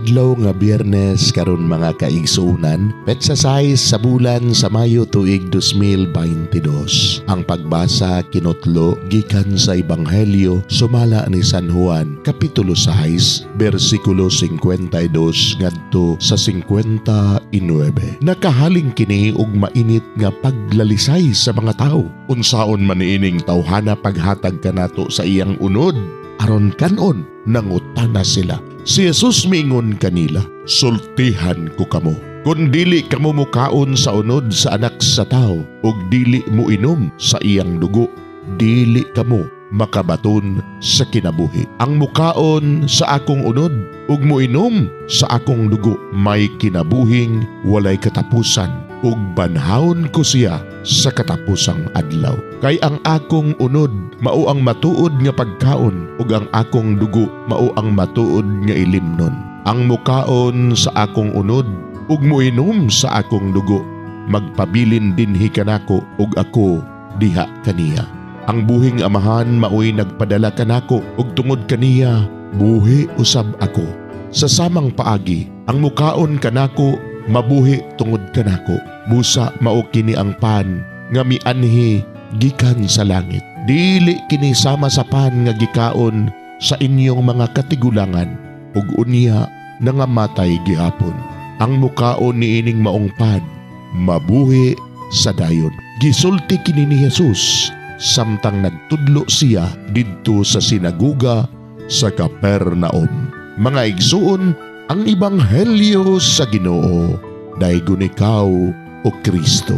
Adlaw nga Biyernes karon, mga kaigsuonan, petsa 6 sa bulan sa Mayo, tuig 2022. Ang pagbasa kinutlo gikan sa Ebanghelyo sumala ni San Juan, kapitulo 6, bersikulo 52 ngadto sa 59. Nakahaling kini og mainit nga paglalisay sa mga tao. Unsaon man niining tawhana paghatag kanato sa iyang unod aron kanon? Nangutana sila. Si Jesus miingon kanila, "Sultihan ko kamo. Kung dili kamo mukaon sa unod sa Anak sa Tao ug dili mo inom sa iyang dugo, dili kamo makabaton sa kinabuhi. Ang mukaon sa akong unod ug muinom sa akong dugo may kinabuhing walay katapusan ug banhawon ko siya sa katapusang adlaw. Kay ang akong unod mao ang matuod nga pagkaon ug ang akong dugo mao ang matuod nga ilimnon. Ang mukaon sa akong unod ug muinom sa akong dugo magpabilin dinhi kanako ug ako diha kaniya. Ang buhing Amahan maoy nagpadala kanako ug tungod kaniya buhi usab ako. Sa samang paagi, ang mukaon kanako mabuhi tungod kanako. Busa mao kini ang pan nga mianhi gikan sa langit. Dili kini sama sa pan nga gikaon sa inyong mga katigulangan ug unya nangamatay gihapon. Ang mukaon niining maong pan mabuhi sa dayon." Gisulti kini ni Jesus samtang nagtudlo siya didto sa sinaguga sa Capernaum. Mga igsuon, ang ebanghelyo sa Ginoo. Daygon ikaw, o Kristo.